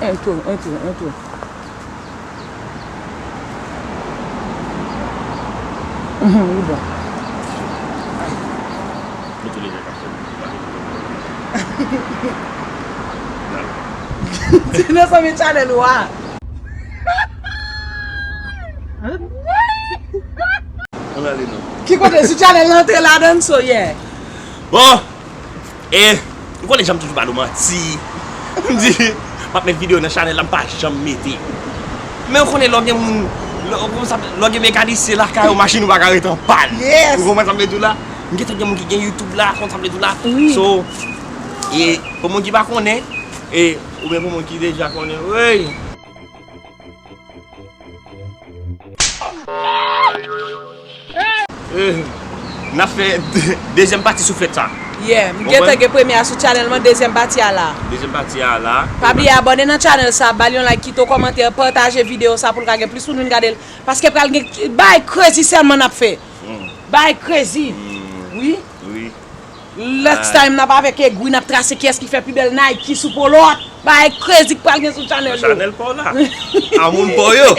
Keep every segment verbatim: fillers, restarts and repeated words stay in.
Entwo, entwo, entwo. Mhm, li bon. Nou tou le de ka fè. Ti nan sanble chanèl ou a. Ann ale non. Ki kote sou chanèl nan antre ladann so, yeah. Bon, e, ou konnen jan m toujou ba nou manti. M di, m ap met videyo nan chanèl la, m pa janm mete. Men ou konnen lè w gen moun, lè, lè w gen mekanisyen lakay ou, machin ou pa ka ret an pàn. Yes. Ou konprann sa m vle di w la? M gentan gen moun ki gen YouTube la, konn sa m vle di w la. Wi. So, e, pou moun ki pa konnen, e, oubyen pou moun ki deja konnen, wi. Eh, n ap fè de-, dezyèm pati souflèt sa. Yeah, m gentan gen premye a sou channel mwen, dezyèm pati a la. Dezyèm pati a la. Pa bliye abòne nan channel sa, ba l yon like, kite yon kòmantè, pataje videyo sa pou l ka gen plis moun vin gade l. Paske pral gen bay crazy sèlman n ap fè. Mm. Bay crazy. Mm. Wi. Wi. Next time n ap avèk egwi, n ap trase kiyès ki fè pi bèl Nike sou polòt. Bagay crazy k pral gen sou channel yo. Channel pa w la. A moun pa w yo.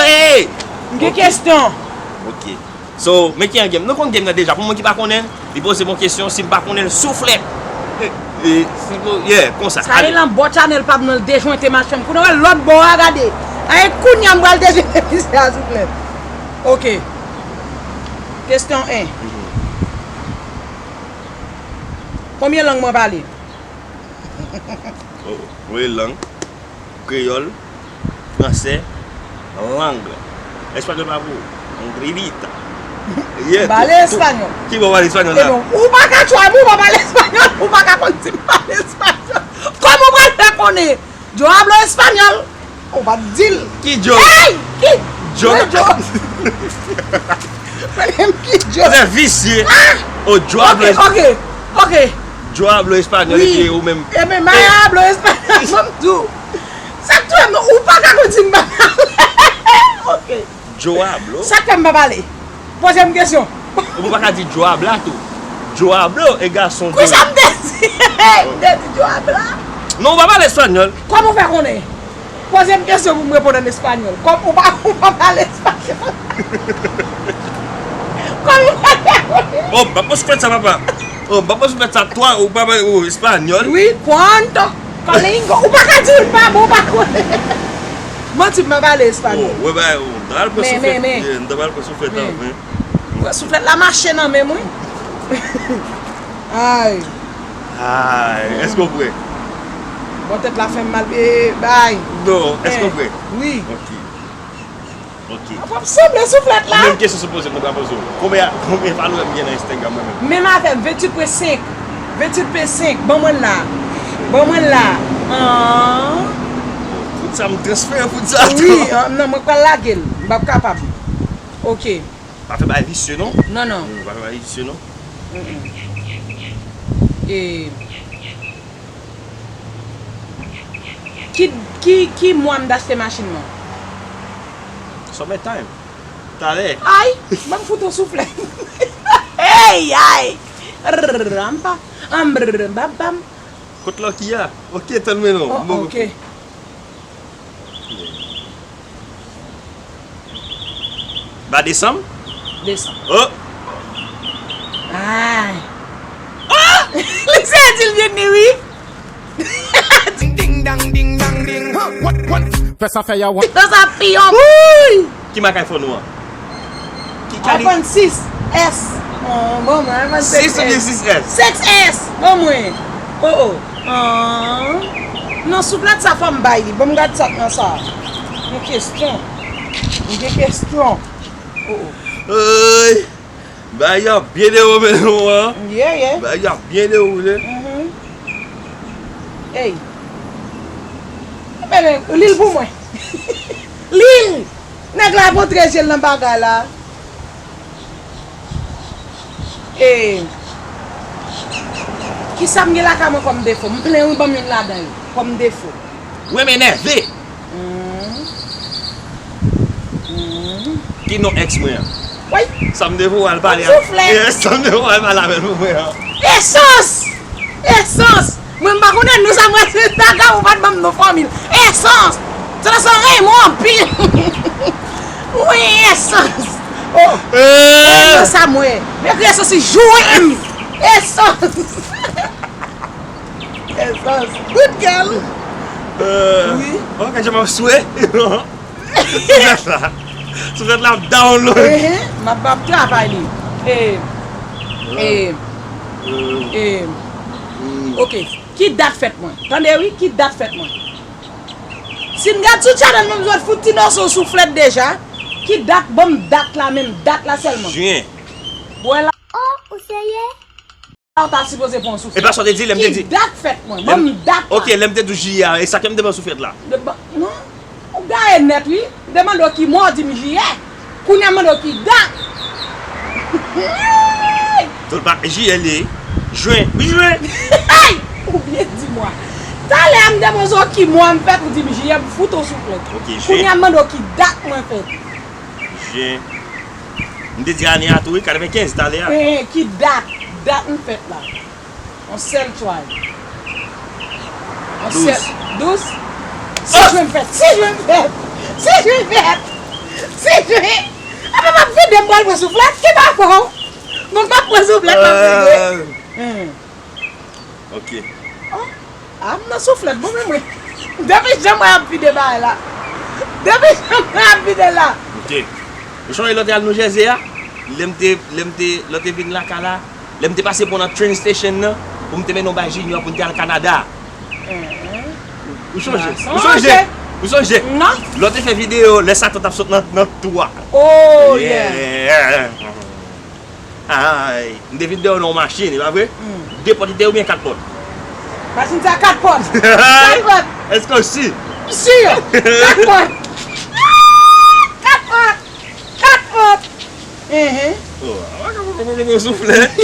Hey! M gen kesyon. Ok. So, men ki an game. Nou konn game nan deja. Pou moun ki pa konnen, li poze m yon kesyon. Si m pa konnen l, souflèt. E, e, si pou, yeah, konsa. Sa e lan bò channel pa m nan l dejwente machann. Kounye a wè lòt bò a gade. Ay, kounye a m pral dejwente misye a souflèt. Ok. Kesyon en. Mhm. Konbyen lang mwen pale? Oh, wi, lang. Kreyòl, fransè, lang. Espanyòl pa pou ou. Angrelita. Yeah, m pale espanyòl. Ki bò w pale espanyòl la? Ebyen, ou pa ka try m, ou pa pale espanyòl, ou pa ka konn si m pale espanyòl. Kòman w pral fè konnen? Yo hablo español. Ou pa t di l. Ki Joe? Hey! Ki Joe? Joe. Ki Joe? Zè visye. Ah! Oh, Joe hablo. Ok, ok, ok. Joe hablo español, wi. Epi ou menm. Epi maya hablo español, mwen m di w. Sa k touye m, ou pa ka konn si m pa. Ok. Joe hablo. Sa k fè m pa pale? Poze m kesyon. Ou pa ka di Joe habla tou. Joe hablo e gason de. Kisa m te di? M te di Joe habla? Non, ou pa pale espanyòl. Kòman w fè konnen? Poze m kesyon pou m reponn an espanyòl. Kòm ou pa, ou pa pale espanyòl. Kòman w fè konnen? Oh, m pa pase fèt sa, papa. Oh, m pa pase fèt sa, twa, ou pa pale, oh, espanyòl. Wi, cuánto, colingo. Ou pa ka di l pa bon, ou pa konnen. Manti, m pa pale espanyòl. Oh, wè, ba, oh, m ta pral pran souflèt. Men, men, men. Yeah, m ta pral pran souflèt la, men. Wè, souflèt la mache nan men m, wi. Ay. Ay, èske w prè? Bon, tèt la fè m mal, e, bay. Non, èske w prè? Wi. Ok. Ok. Apa m sanble souflèt la? Menm kesyon sou poze, mwen pral poze w. Konbyen, konbyen follower m gen nan Instagram mwen menm? Menm avè m, venntuit pwen senk. Venntuit pwen senk, ban mwen l la. Ban mwen l la. An. Fout sa m transfere, fout sa. Wi, an, non, mwen pral lage l. M p ap kapab. Ok. Pa fè bagay visye non. Non, non. Hmm, pa fè bagay visye non. Mm, mm. E, ki, ki, ki mwa m t achte machin nan? Summer time. Talè. Ay, ban m fout yon souflèt. Hey, ay. Rrr, ampa. Am, brr, bam, bam. Kot Lucky a? Ok, tann mwen non. Oh, ok. Ba desanm? Desanm. Oh! Ay! Oh! Li se di l vin ni wi! Ding, ding, dang, ding, dang, ding. Huh, what, what? Fè sa fè ya, what? Sa sa pi yon. Ki mak iPhone ou an? Ki kali- iPhone sis S. Oh, bon, mwen, iPhone sis S. Sis oubyen sis S? Sis S. Bon, mwen. Oh, oh. Ah. Non, souflèt sa fò m bay li. Bon, m gad sa k nan sa. Yon kesyon. M gen kesyon. Oh, oh. Oy. Bagay yo ap byen dewoule non an. Yeah, yeah. Bagay yo ap byen dewoule. Mhm. Ey. Ebyen, li l pou mwen. Li l! Nèg la montre je l nan bagay la. E, kisa m gen lakay mwen kòm defo? M plen wi, ban m youn ladan yo kòm defo. Renmen nève. Mm. Mm. Ki non ex mwen an? Woy! Sa m te voye al pale a. Souflèt. Yes, sa m te voye al pale avè l pou mwen an. Esans! Esans! Mwen m pa konnen non sa mwen se. Daga ou pa t ban m non fanmi l. Esans. Se nan san Raymond anpil. Wi, esans. Oh. Eh. Nan sa mwen. Men kri esans li joure m. Esans. Esans. Good girl. Eh. Wi. Oh, gade jan m ap swe. Souflèt la. Souflèt la ap download. Ehe, m ap, m ap travay li. E, e, e, ok. Ki dat fèt mwen? Tande wi, ki dat fèt mwen? Si n gad sou channel mwen, m sot fout ti noson souflèt deja. Ki dat? Ban m dat la menm, dat la sèlman. Jen. Bwè la. Oh, ou serye? Ou ta sipoze pran yon souflèt. E pa sa w te di, lè m te di. Ki dat fèt mwen? Ban m dat la. Ok, lè m te di w jiyè a, e sa ke m te ban souflèt la. Non, ou gaye nèt wi. M te mande w ki mwa, w di m jiyè. Kounye a m mande w ki dat. Tout pa jiyè li ye. Jen. Wi, jen. Hey! Ou byen di mwa. Talè a m te poze w ki mwa m fèt, ou di m jiyè, m fout ou souflèt. Ok, jen. Kounye a m mande w ki dat mwen fèt. Jen. M te di ane a tou wi, katrevenkenz talè a. Eh, ki dat? Dat m fèt la. On sèl try. On sèl. Douz. Douz? Si jen m fèt, si jen m fèt, si jen m fèt, si jen. Apa m ap vide m pral pran souflèt? Ki pa fò? Bon, m ap pran souflèt, m ap vide. Eh. Hmm. Ok. Oh, ah, m nan souflèt, bon, men mwen. Depi jan mwen ap vide bagay la. Depi jan mwen ap vide la. Ok. Ou sonje lè w te al New Jersey a? Lè m te, lè m te, lè w te vin lakay la? Lè m te pase pran nan train station nan, pou m te mennen w bay Junior pou n te al Kanada. Ou sonje? Ou sonje? Ou sonje? Non. Lè w te fè videyo, lè Satan t ap sot nan, nan twou a. Oh, yeah. Yeah. Ay, m te vin dèyè w nan yon machin, e pa vre? Hmm. De pòt li te ye oubyen kat pòt? Machin sa kat pòt. Kat pòt. Èske w si? M si. Kat pòt. Kat pòt. Kat pòt. Ehe. Oh, a pa ka poko poko souflèt.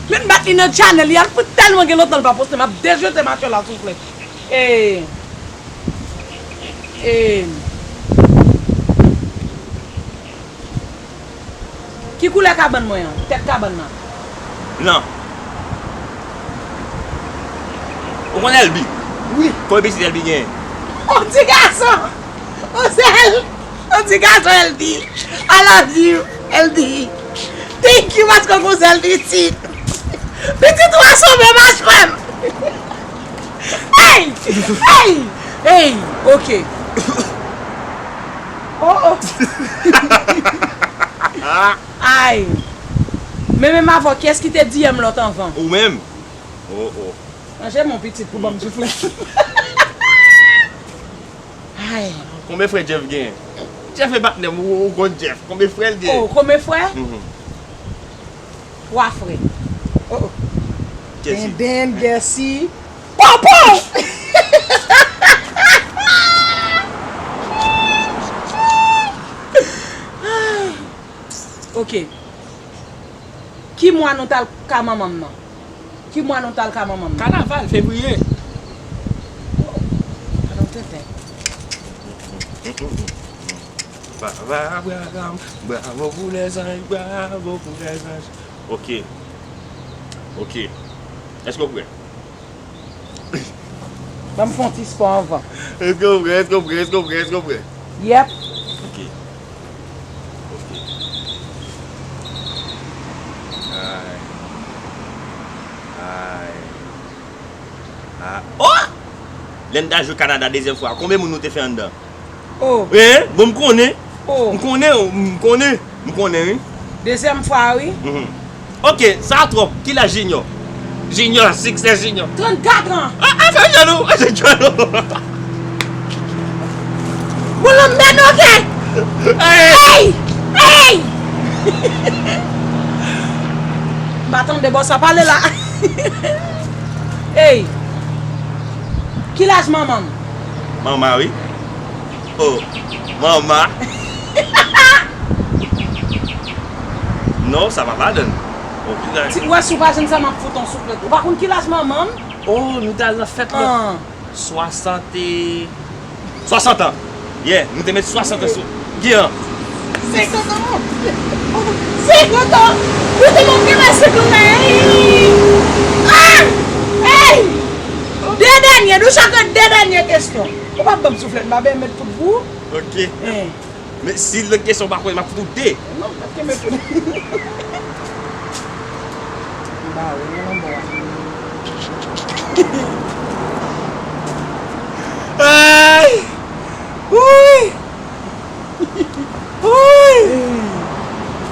Men m bat li nan channel li, al fout tèlman gen lontan l pa poste, m ap dejete matyo la souflèt. E, e, Ki koulè kabann mwen an? Tèt kabann nan. Blan. Ou konn Elby? Wi. Konbyen pitit Elby genyen? On ti gason! On sèl! On ti gason Elby! I love you, Elby! Thank you paske w gon sèl pitit! Pitit ou a sove machwè m! Hey! Hey! Hey! Ok. Oh, oh. Ay. Men menm avè w, kiyès ki te D M lòt anvan? Ou menm? Oh, oh. Ranje men w pitit pou ban m souflèt. Ay. Konbyen frè Jeff genyen? Jeff e patnè m, ou, ou konn Jeff. Konbyen frè l genyen? Oh, konbyen frè? Mhm. Twa frè. Oh, oh. Kèsi? Denden, Gèsi. Pow, pow! Ok. Ki mwa nou t al ka manman m nan? Ki mwa nou t al ka manman m nan? Kanaval, fevriye. Adan tenten. Baba Abraham, bravo pour les anges, bravo pour les anges. Ok. Ok. Èske w prè? Ban m fè yon ti spò anvan. Èske w prè? Èske w prè? Èske w prè? Èske w prè? Yep. Ok. Ok. Ay. Ay. Ah. Oh! Lè n t al jwe Kanada dezyèm fwa, konbyen moun nou te fè anndan? Oh. Eh, bon, m konnen. Oh. M konnen, m konnen. M konnen, wi. Dezyèm fwa, wi. Mhm. Ok, sa twòp. Ki laj Junior? Junior, siksè Junior. Trannkat an. Ah, ah, fè djòl ou. Ah, se djòl ou. Bon, lanmèd, ok. Hey! Hey! M pa tande bò sa pale la. Hey! Ki laj manman m? Manman, wi. Oh, manman. Non, sa pa ladan. Oh, putain. Ti, ou wè, si w pa jwenn sa, m ap fout on souflèt. Ou pa konn ki laj manman m? Oh, nou t al nan fèt la. Ah. Swasant e, swasant an. Yeah, nou te met swasant an sou. Ki an? Senkant an. Senkant an. Ou te konn gen senkant an. Ah! Hey! Dede Gen nou chak de dènye kesyon. Ou p ap ban m souflèt, m ap met tout pou ou. Ok. Eh. Men si lòt kesyon pa konn, m ap fout ou de. Non, m ap kenbe tout. M bare, men nan bò a. Ay! Wouyy! Wouyy!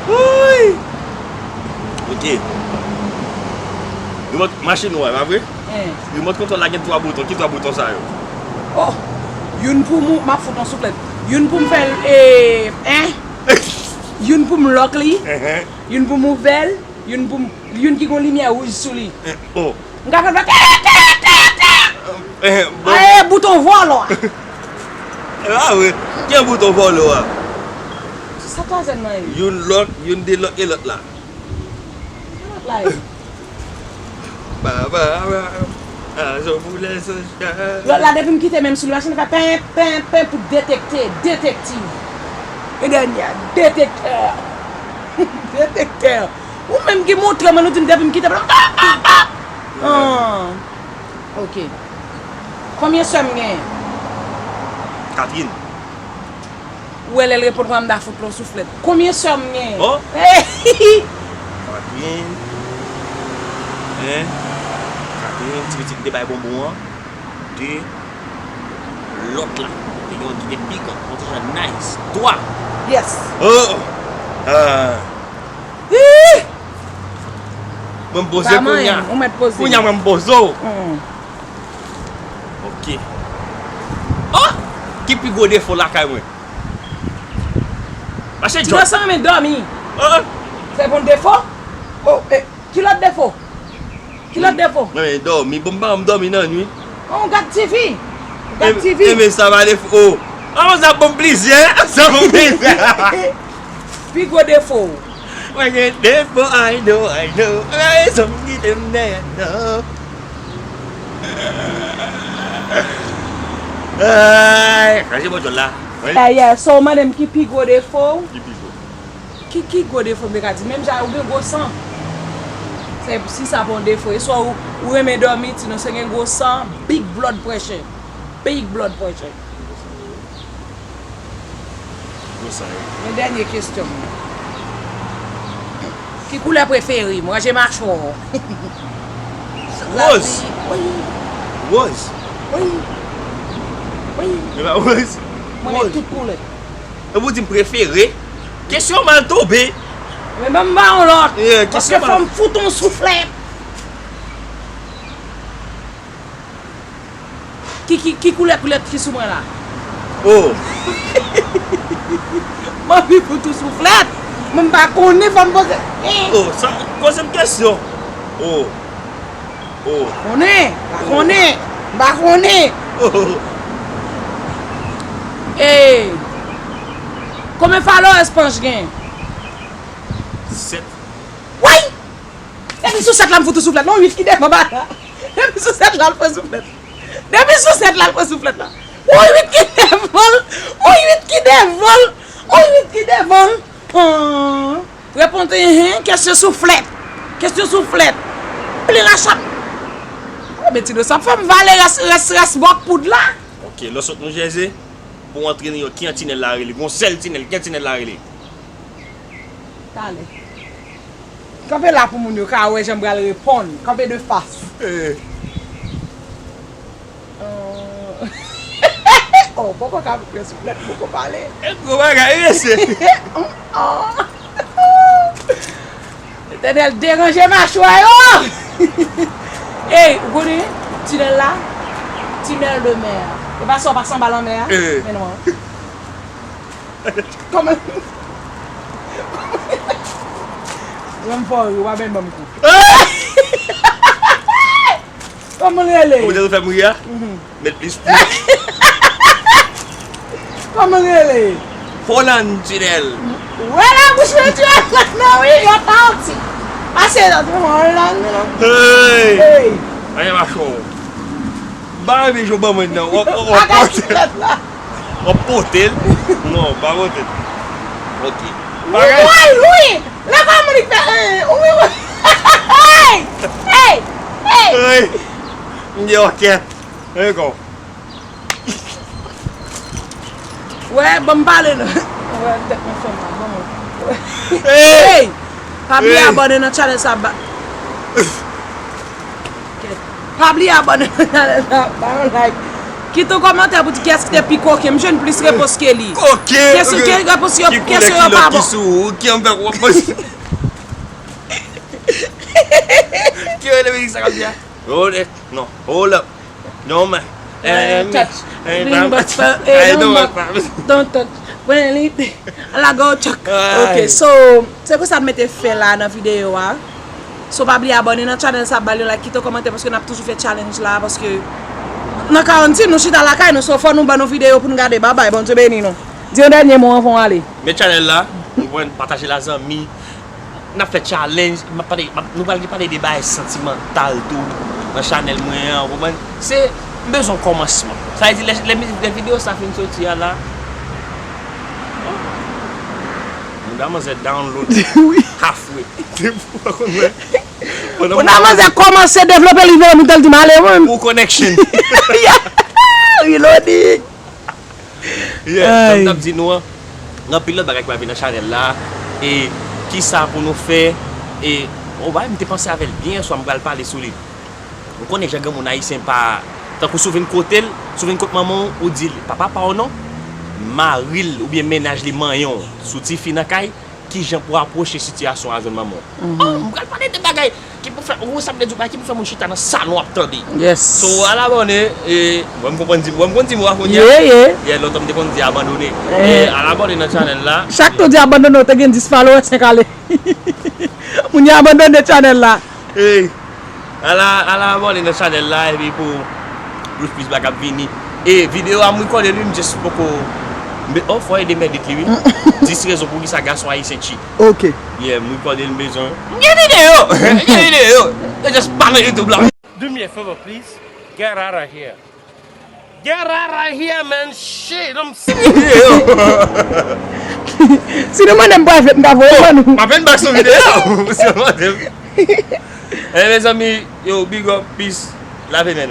Wouyy! Ok. Remòt machin ou a, pa vre? Hein. Remòt kontwòl la gen twa bouton. Ki twa bouton sa yo? Oh! Youn pou m, m ap fout yon souflèt. Youn pou m fè l, eh, hein? Youn pou m lòk li. Hein, hein. Youn pou m ouvè l. Youn pou m, youn ki gon limyè wouj sou li. Eh, oh. M ka fè l fè tè, tè, tè, tè. Eh, bon. Aye, bouton vòlò a. Ah, wi. Ki bouton vòlò a? Sa twazèm nan ye? Youn lòk, youn delòk e lòt la. Ki lòt la ye? Ba, ba, ba. Ah, so pou lè so. Lòt la, depi m kite men m sou li, machin nan fè pen, pen, pen pou detekte, detektiv. E dènyè a, detektè. Detektè. Ou menm ki montre mwen, ou di m depi m kite, pa, pa, pa, pa. Ah. Ok. Konbyen sè m genyen? Catherine. Ou wè lè l reponn konsa m ta fout l yon souflèt. Konbyen sè m genyen? Oh! Catherine. Hein? Catherine, ti pitit ki te bay bonbon an. De. Lòt la. Te gen yon ki te pikan. Yon ti jan nice. Twa. Yes. Oh! Ah. Ih! Mwen m poze kounye a. Ou mèt poze. Kounye a mwen m poze w. Mm. Ok. Oh! Ki pi gwo defo lakay mwen? Mache Ti Djòl. Dòs sa renmen dòmi. Oh, oh. Se bon defo? Oh, eh, ki lòt defo? Ki lòt defo? Mwen renmen dòmi. Bon, m pa renmen dòmi nan nwit. Oh, ou gad T V. Ou gad T V. Enben sa pa defo. Oh. Oh, sa bon plizyè. Sa bon plizyè. Pi gwo defo w. Mwen gen defo, I know, I know. Ay, sa m kite m dèyè, non. Ay, ranje bò djòl la. Wi. Yeah, yeah. So, ou mande m ki pi gwo defo w? Ki pi gwo? Ki, ki gwo defo m te ka di? Menm jan ou gen gwo san. Se, si sa pa yon defo. E swa ou, ou renmen dòmi, ti non, se gen gwo san, big blood pressure. Big blood pressure. Gwo san, wi. Men dènye kesyon m nan. Ki koulè prefere m? Ranje machwa w. Woz. Wi. Woz. Wi. Wi. E pa woz? Mwen renmen tout koulè. E pou di m prefere? Kesyon mal tonbe. Men ban m ba yon lòt. Yeah, kesyon mal. Paske fò m fout yon souflèt. Ki, ki, ki koulè, koulè ki sou mwen la? Oh. M anvi fout ou souflèt. Men m pa konnen, fò m poze. Oh, sa, poze m kesyon. Oh. Oh. Konnen, pa konnen. M pa konnen. Oh. Ey. Konbyen followers Panch gen? Sèt. Woy! Depi sou sèt la, m fout ou souflèt. Non, uit ki devan ba la. Depi sou sèt la, l fè souflèt. Depi sou sèt la, l fè souflèt la. Ou uit ki devan l. Ou uit ki devan l. Ou uit ki devan l. Oh. Reponn, hen, kesyon souflèt. Kesyon souflèt. Plen lachap. Oh, men ti do sa fè m vale rès, rès, rès bòk poud la. Ok, lè w sot New Jersey, pou w antre New York, ki an tinèl la rele? Gon sèl tinèl, ki an tinèl la rele? Talè. Kanpe la pou moun yo ka wè jan m pral reponn. Kanpe de fas. Eh. Oh, poko ka pran souflèt, poko pale. E gwo bagay, mesye. Oh. Letènèl deranje machwa yo. Ey, ou konnen tinèl la? Tinèl de mè. E pa sa w pase anba lanmè a? Eh. Men non. Kòman? Kòman fò w ri, w pa menm ban m kou. Kòman l rele? Ou te fè m ri a? Mhm. Met plis plis. Kòman l rele? Holland Tunnel. Wè la bouch mwen di nan wi, yo pa anti. Pase nan Holland nan. Hey! Hey! Anye machon. Ba men jou ban mwen nan. W ap pote l. W ap pote l. Non, pa pote l. Ok. Wi, wi. Lè pa moun ki fè, eh, wi, wi. Hey! Hey! Hey! Hey! M di ok. Here you go. Wè, ban m pale non. Wè, tèt mwen fè mal, ban mwen. Hey! Pa bliye abòne nan channel sa ba. Pa bliye abòne nan channel sa, ba yon like. Kite yon kòmantè pou di kiyès ki te pi koken. M jwenn plis repons ke li. Koken? Kesyon, ke repons yo, kesyon yo pa bon. Ki koulè ki lòt ki sou ou? Ki anbè w ap manje? Ki rele mizik sa k ap di a? Hold it. Non. Hold up. Non, man. Don't touch. Ring but don't touch. Don't touch. When it, ala go chak. Ok, so, se konsa m mete fè la nan videyo a. So, pa bliye abòne nan channel sa, ba l yon like, kite yon kòmantè, paske n ap toujou fè challenge la, paske nan karantin, nou chita lakay nou, so fò nou ban nou videyo pou nou gade. Babay, Bondye beni nou. Di yon dènye mo anvan w ale. Men channel la, nou pataje l a zanmi, n ap fè challenge, m ap pale, m ap, nou pral pale de bagay santimantal tou nan chanèl mwen an, ou konprann? Se, m bezwen yon kòmansman. Sa vle di, lè, lè, lè videyo sa fin soti a la, mouda manzè download halfway. Depi w pa konn wè. Mouda manzè kòmanse devlope li vre, nou te l di m ale, mwen. Ou connection. Yeah, reloading. Yeah, jan m t ap di nou an, gen anpil lòt bagay ki pral vin nan chanèl la. E kisa pou nou fè? E yon bagay m te panse avè l byen yè swa, m pral pale sou li. Ou konnen jan granmoun ayisyen pa, tankou si w vin kote l, si w vin kot manman w, ou di l papa pa w non, mari l oubyen mennaj li manyen w, si w tifi nan kay, kijan pou w apwoche sitiyasyon a jwenn manman w. Oh, m pral pale de bagay ki pou fè, ou sa m te di w, bagay ki pou fè moun chita nan salon ap tande. Yes. So, al abòne, e, mwen m konprann di, mwen m konn di mo a kounye a. Yeah, yeah. Yeah, lontan m te konn di abandone. E, al abòne nan chanèl la. Chak tou di abandone, ou te gen dis followers, senk ale. Moun yo abandone chanèl la. Hey, al, al abòne nan chanèl la, epi pou plis, plis bagay ap vini. E videyo a m rekòde li, m just poko, m be-, oh, fò ede m edit li, wi. Dis rezon poukisa gason ayisyen cheat. Ok. Yeah, m rekòde l, m bezwen. M gen videyo! M gen videyo! Yo just pa nan YouTube la. Do me a favor, please. Get out of here. Get out of here, man. Shit, I'm sick. Si nou mande m private, m ka voye ban nou. M ap vin bak sou videyo. Si w mande m. Eh, mezanmi, yo, big up, peace. Lave men nou.